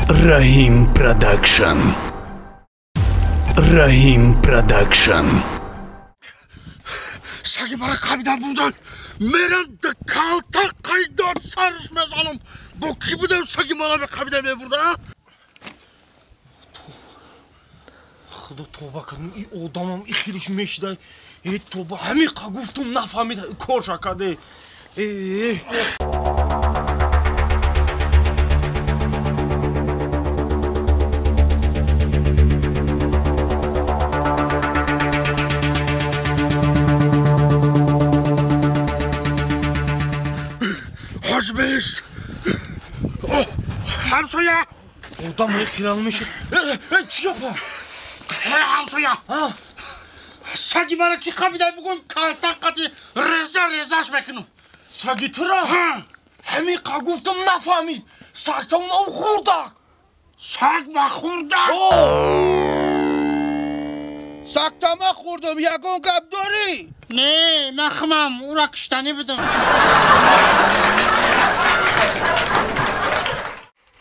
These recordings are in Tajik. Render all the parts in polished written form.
Раҳим Продакшн. Раҳим Продакшн. Саги мара қабидан бурдан. Мерам да калта қайдор сарш мезанам. Бо ки будам саги мара қабидан мебурда? Худо тоба кардам, и одамам и хелиш мешидай. Э тоба, ҳамиқа гуфтум нафаҳмид, корша карде. Э. Бест. Ҳамсоя. Одам хирал мешуд. Чӣ гапа? Ҳамсоя. Саги мара ки қабидай бугун калта қати реза резаш мекунам. Саги тура? Ҳамиқа гуфтам нафаҳмид. Сагтон об хӯрдак. Саг ма хӯрдак? Сагта ма хӯрдам, ягон гап дорӣ? Не, ман химам, ура куштанӣ будам.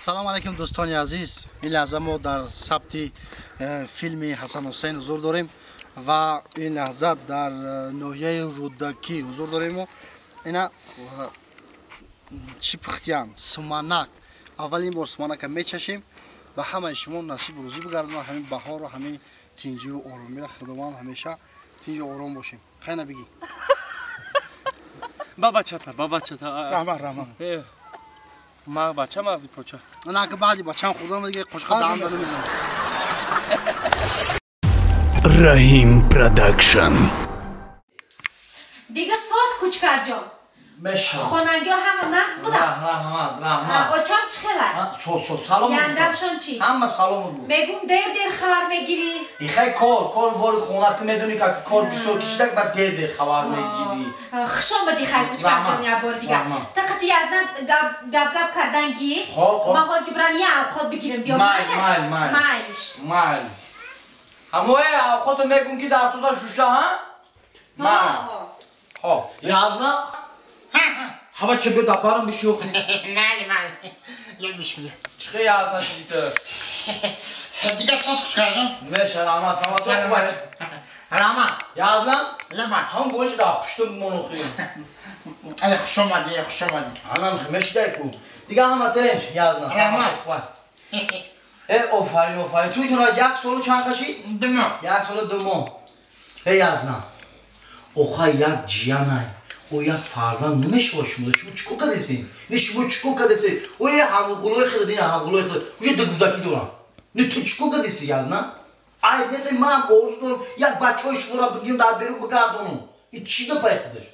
Салом алейкум, дӯстони азиз. Ин лаҳза мо дар сабти филми Ҳасан Ҳусейн ҳузур дорем ва ин лаҳза дар ноҳияи Рӯдакӣ ҳузур дорем. Мо ина чӣ пухтиян? Суманак. Аввалин бор суманака мечашем. Ба ҳамаи шумо насиб рӯзӣ бигардонад, ҳамин баҳору ҳамин тинҷиву оромиро Худованд ҳамеша тинҷу ором бошем. Хайна бигӣ. Ба бачата, ба бачата. Раҳмат, раҳмат. Ма бача мағзи поча. На ки баъди бачам хӯрдам дига қошуқа даҳан дада мезанам. Раҳим Продакшн. Дига соз кучкарҷон. Хонангиҳо ҳама нағз буданд. Раҳмат, раҳмат. Очам чӣ хелай? Соз, соз, салом. Яндамшон чӣ? Ҳама салом буд. Мегум дер дер хабар мегирӣ. Ихай кор, кор вори хона ту медонӣ ки кор бисёр кишидак ба дер дер хабар мегирӣ. Хуш омадӣ хай кучкарҷон як бор дигар. Та қати язна гап гап кардан гӣ. Ман ҳозир бирам як авқот бигирам биём. Майл, майл, майл. Майлиш. Майл. Ҳамои авқото мегум ки дастуда шуша, ҳа? Майл. Хоб, язна ҳама чӣ биё дабарам бишӯхӣ. Майли, майли. Я бисмилла. Чӣ язна шидӣ ту? Дига соз кучкарҷон. Меша, раҳмат, саломат. Раҳмат. Язна? Лаба. Ҳам бош да пуштум бимон охи. Ай хуш омадӣ, хуш омадӣ. Ҳамам мешидай ку. Дига ҳама тинч, язна. Раҳмат. Э, офарин, офарин. Туй туна як солу чанд қашид? 2 моҳ. Як солу 2 моҳ. Э, язна. Охай як ҷиянай. О як фарзанд намешавад шумо. Шумо чӣ кор кардесед? Не шумо чӣ кор кардесед? О е ҳамғулои худат, ин ҳамғулои худат. Уже ду гудакӣ дорам. Не ту чӣ кор кардеси, язна? Ай, неси манам орзу дорам, як бачаҳои шуморо бигирам дар берун бигардонам. И чӣ гапай худаш?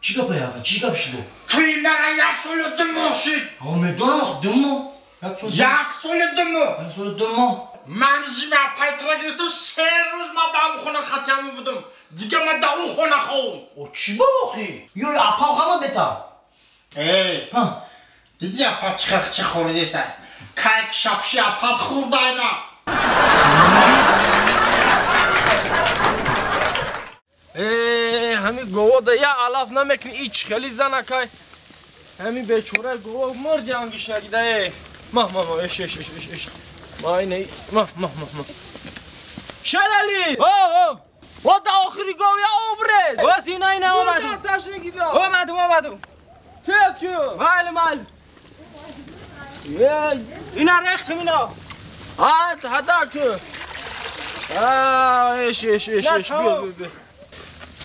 Чӣ гапай, язна? Чӣ гап шуд? Туи мара як солу 2 моҳ шуд. Ҳа, медонам, 2 моҳ. Як солу 2 моҳ. Як солу 2 моҳ. Ман зима пайтра гирифтам, 3 рӯз ман дар ҳамон хона қатиамон будам. Дига ман дар ӯ хона ховум. О, чӣ ба охи? Ё апам хама бета. Эй, диди апа чӣ хел чӣ хӯридеста? Кайк шапши апат хӯрдай ман. Э, ҳами говода я алаф намекунӣ, и чӣ хели занакай. Ҳами бечора гово мурди ангиш нагида, э. Ма, ма, ма, эш, эш, эш, эш. Майне, ма, ма, ма, ма. Шерали! О, о! О, да охири гов я обрез! О, сина ина омадум. Омадум, омадум. Тез ку! Майли, майли. Ей, ина рехтим ина. Ҳа, ҳада ку. А, эш, эш, эш, эш, биё, биё, биё.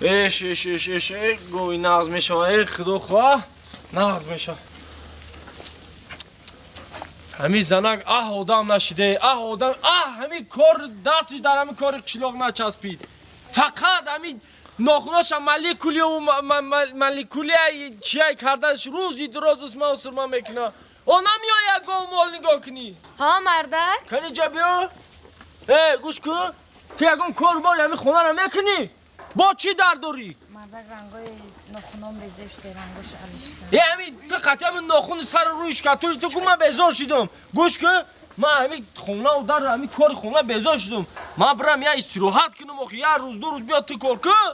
Эш, эш, эш, эш, гови нағз мешава, э, худо хоҳ, нағз мешава. Ҳамин занак аҳ одам нашиде, аҳ одам, аҳ ҳамин кор дастиш дар ҳамин кори қишлоқ начаспид. Фақат ҳамин нохуноша молекулияву молекулия чияй карданаш рӯзи дуроз усма усурма мекуна. О намеояд гов мол нигоҳ кунӣ. Ҳа, мардак? Кани ҷа биё. Э, гӯш кун. Ту ягон кор бори ҳамин хонаро мекунӣ? Бо чӣ дард дорӣ? Мардак рангои нохунон безеште, рангош алишта. Э, ҳамин ту қатъи ҳамин нохуни сару рӯиш кард. Ту ку ман безор шидам. Гӯш кун, ман ҳамин хонаву дар ҳамин кори хона безор шидам. Ман бирам я истироҳат кунам, охи як рӯз ду рӯз биё ту кор кун.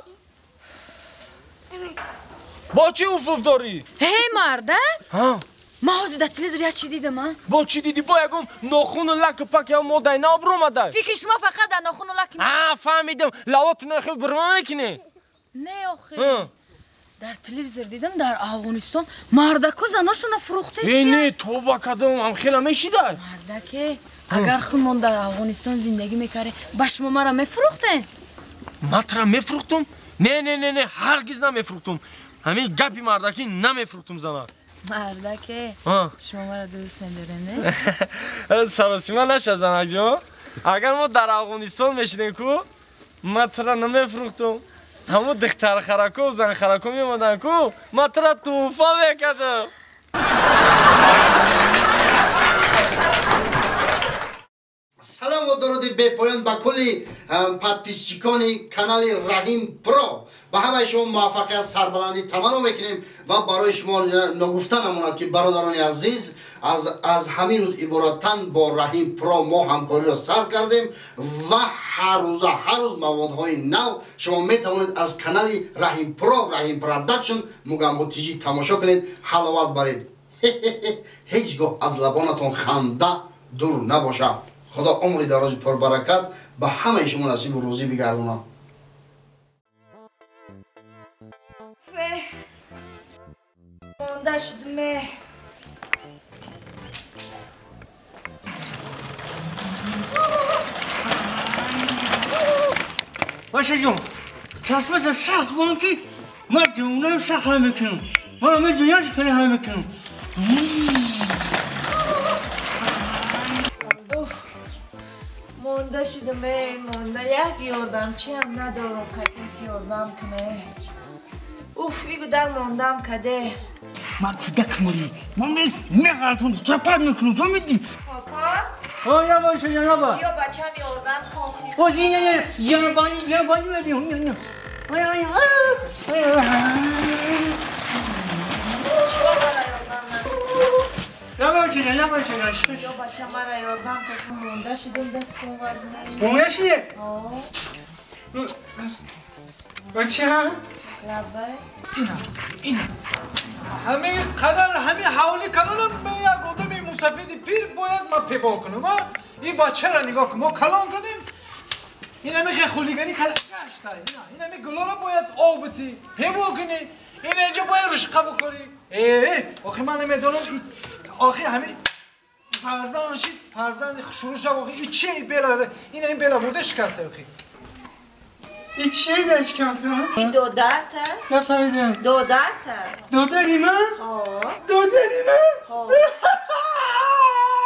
Бо чӣ уфуф дорӣ? Ҳей, мардак? Ҳа. Ман ҳозир дар телевизор як чӣ дидам, а? Бо чӣ дидӣ? Бо ягон нохуну лаку пак я модаи нав биромадай. Фикри шумо фақат дар нохуну лаки. А, фаҳмидам. Лавотуна хел бирома мекунӣ? Не, охи. Дар телевизор дидам, дар Афғонистон мардаку заношона фурӯхтаст. Э, не, тоба кадом, ам хела мешидай. Мардаке, агар худмон дар Афғонистон зиндагӣ мекардем, ба шумо мара мефурӯхтем? Ман тара мефурӯхтум? Не, не, не, не, ҳаргиз намефурӯхтум. Ҳамин гапи мардакӣ намефурӯхтум зана. Мардаке, шумо мара дӯст медоред, не? Саросима наша, занакҷон. Агар мо дар Афғонистон мешидем ку, ман тара намефурӯхтум. Ҳамон духтархарако, занхарако меомаданд ку, ман тара тӯҳфа мекардам. Салом ва дуруди бепоён ба кулли подписчикони канали Раҳим Про. Ба ҳамаи шумо муваффақият, сарбаландӣ таманно мекунем ва барои шумо ногуфта намонад, ки бародарони азиз, аз ҳамин рӯз иборатан бо Раҳим Про мо ҳамкориро сар кардем ва ҳар рӯза ҳар рӯз маводҳои нав шумо метавонед аз канали Раҳим Про, Раҳим Продакшн, Мугамбо ТЖ тамошо кунед, ҳаловат баред. Ҳеҷ гоҳ аз лабонатон ханда дур набошад. Худо умри дарози пурбаракат ба ҳамаи шумо насибу рӯзӣ бигардонад. Монда шудме. Баша ҷон, чашмаса сахт бон, ки ман девонаем, сахт ҳай мекунам. Ман ҳамаи дунёш хеле ҳай мекунам. Монда шудам, монда, як ёрдамчиам надорам, қатим ки ёрдам куне. Уф, игудар мондам каде. Ман кӯдак мурӣ, ман меғалтон, чапат мекунам, фаҳмидӣ? Кока? О, ябоша, яба. Биё, бачам, ёрдам кун. Ози, янабани, янабани мебиём. Чико мара ёрдам накунӣ? Набоша, Биё, бача, мара ёрдам кун, монда шудам, дастам вазне. Монда шудӣ? Бача? Лабай. Ина, ина. Ҳамин қадар ҳамин ҳавли калонам ба як одами мусафиди пир бояд ман пебол кунам, а? Ин бачаро нигоҳ кун, мо калон кардем. Ин ҳамин хе хулиганӣ карда гашта. Ина, ин ҳамин гулоро бояд об битӣ, пебол кунӣ. Ин инҷа бояд ришқа бикорӣ. Э, охи ман намедонам, охи ҳамин фарзанд шид, фарзанди шурӯъ шав, охи ин чи бела, ин ҳамин бела бурда шикаста, охи. ин чие дар шикамата? Ин додарта? Нафаҳмидам. Додарта? Додари ман? Ҳо. Додари ман? Ҳо.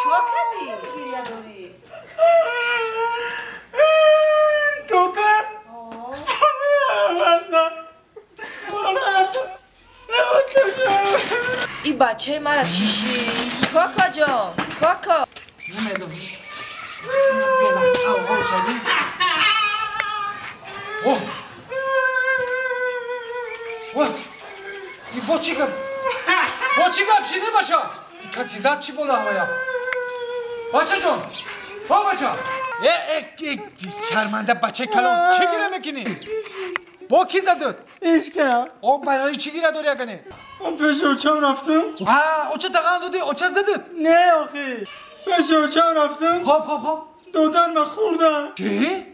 Чо кардӣ? Гиря дорӣ? Додар? Ин бачаи мара чӣ шид? Кока ҷон, кока. Намедонам. Бела, ав шадӣ. О! О! И бо чӣ гап? Бо чӣ гап шиди, бача? Каси зад чӣ бола ҳавая? Бача ҷон! О, бача! Э, э, шарманда, бачаи калон, чӣ гира мекунӣ? Бо кӣ задуд? Ишка. О, барои чӣ гира дорӣ агане? Ман пеши очам рафтам. Ҳа, оча таған додӣ, оча задуд? Не, охи. Пеши очам рафтам. Хоб, хоб, хоб. Додан ма хӯрдам. Чӣ?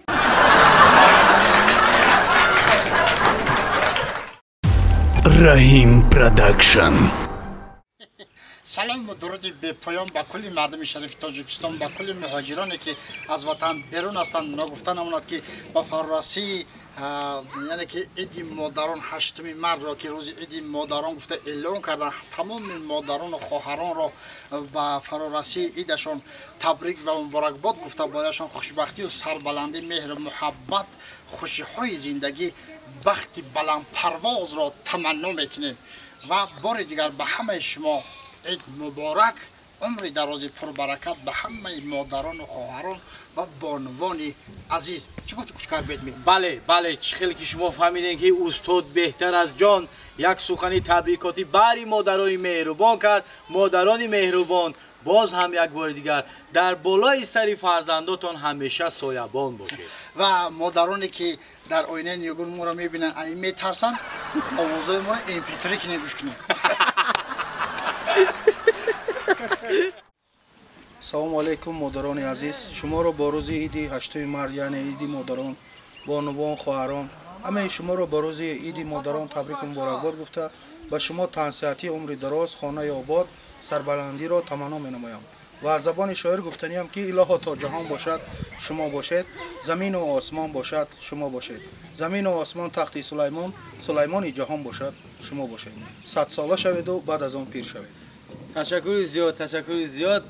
Раҳим Продакшн. Салом ва дуруди бепоён ба кулли мардуми шарифи Тоҷикистон, ба кулли муҳоҷироне, ки аз ватан берун ҳастанд. Ногуфта намонад, ки ба фарорасии, яъне ки иди модарон, 8 мартро, ки рӯзи иди модарон гуфта эълон карданд, тамоми модарону хоҳаронро ба фарорасии идашон табрик ва муборакбод гуфта, барояшон хушбахтию сарбаландӣ, меҳру муҳаббат, хушиҳои зиндагӣ, бахти баландпарвозро таманно мекунем. Ва бори дигар ба ҳамаи шумо ид муборак, умри дарози пурбаракат ба ҳамаи модарону хоҳарон ва бонувони азиз. Чӣ гуфти, кучкар бедми? Бале, бале, чӣ хеле ки шумо фаҳмидем, ки устод беҳтар аз ҷон як сухани табрикотӣ бари модарони меҳрубон кард. Модарони меҳрубон, боз ҳам як бори дигар дар болои сари фарзандотон ҳамеша соябон бошед. Ва модароне, ки дар оинаи нигун моро мебинанд, ай метарсанд, овозои моро mp3 кине, гӯш кунед. Салому алайкум, модарони азиз. Шуморо бо рӯзи иди 8 март, яъне иди модарон, бонувон, хоҳарон, ҳамаи шуморо бо рӯзи иди модарон табрику муборакбод гуфта, ба шумо тансиҳатӣ, умри дароз, хонаи обод, сарбаландиро таманно менамоям. Ва аз забони шоир гуфтаниям, ки илоҳо то ҷаҳон бошад, шумо бошед, замину осмон бошад, шумо бошед. Замину осмон тахти Сулаймон, Сулаймони ҷаҳон бошад, шумо бошед. 100 сола шаведу баъд аз он пир шавед. Ташаккури зиёд, ташаккури зиёд.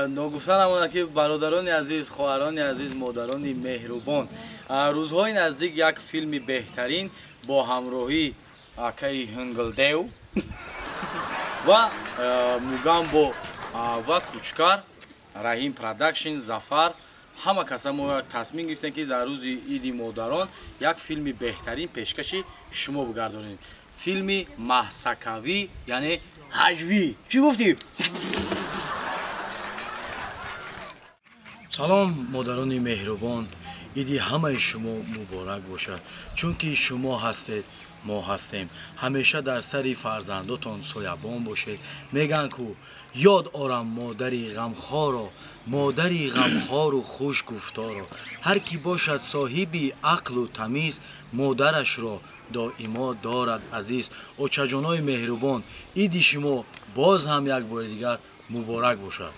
Ногуфта намонад, ки бародарони азиз, хоҳарони азиз, модарони меҳрубон, рӯзҳои наздик як филми беҳтарин бо ҳамроҳӣ акаи Ҳинглдев ва Мугамбо ва Кучкар, Раҳим Продакшн, Зафар, ҳама каса мо тасмим гирифтем, ки дар рӯзи иди модарон як филми беҳтарин пешкаши шумо бигардонем. Филми маҳсакавӣ, яъне ҳаҷвӣ. Чӣ гуфтӣ? Салом, модарони меҳрубон, иди ҳамаи шумо муборак бошад, чунки шумо ҳастед, мо ҳастем. Ҳамеша дар сари фарзандотон соябон бошед. Мегӯянд ку: ёд орам модари ғамхоро, модари ғамхору хушгуфторо. Ҳар кӣ бошад соҳиби ақлу тамиз, модарашро доимо дорад азиз. Очаҷонои меҳрубон, иди шумо боз ҳам як бори дигар муборак бошад.